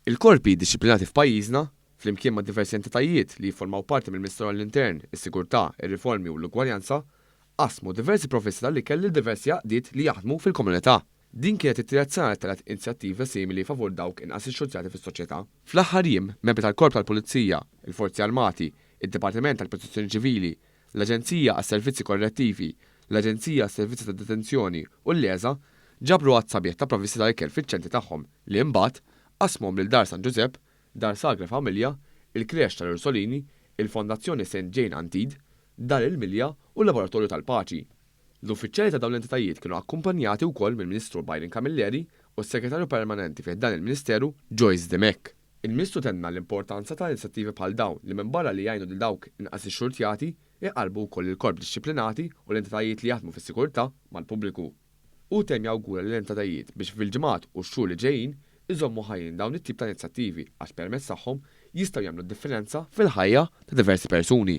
Il-korpi dixxiplinati f'pajjiżna, flimkien ma' diversi entitajiet li jifformaw parti mill-Ministeru għall-Intern, is-Sigurtà, ir-Riformi u l-Ugwaljanza, qasmu diversi provvisti tal-ikel lil diversi għaqdiet li jaħdmu fil-komunità. Din kienet it-tielet sena li ttelgħet inizjattiva simili favur dawk inqas ixxurtjati fis-soċjetà. Fl-aħħar jiem, membri tal-Korp tal-Pulizija, il-Forzi Armati, id-Dipartiment tal-Protezzjoni Ċivili, l-Aġenzija għas-Servizzi Korrettivi, l-Aġenzija għas-Servizzi ta' Detenzjoni u l-LESA ġabru għadd sabiħ ta' provvisti tal-ikel fiċ-ċentri tagħhom li imbagħad qasmuhom lil Dar San Ġużepp, Dar Sagra Familja, il-Crèche tal-Ursolini, il-Fondazzjoni Saint Jane Antide, Dar il-Milja u l-Laboratorju tal-Paċi. L-uffiċjali ta' dawn l-entitajiet kienu akkumpanjati wkoll mill-Ministru Byron Camilleri u s-Segretarju Permanenti fi ħdan il-Ministeru Joyce Dimech. Il-Ministru tenna l-importanza ta' inizjattivi bħal dawn li minbarra li jgħinu lil dawk inqas ixxurtjati, iqarrbu wkoll lill-korp dixxiplinati u l-entitajiet li jaħdmu fis-sigurtà mal-pubbliku. Hu temm jawgura lill-entitajiet biex fil-ġimgħat u x-xhur li ġejjin iżommu ħajjin dawn it-tip ta' inizjattivi għax permezz tagħhom jistgħu jagħmlu d-differenza fil-ħajja ta' diversi persuni.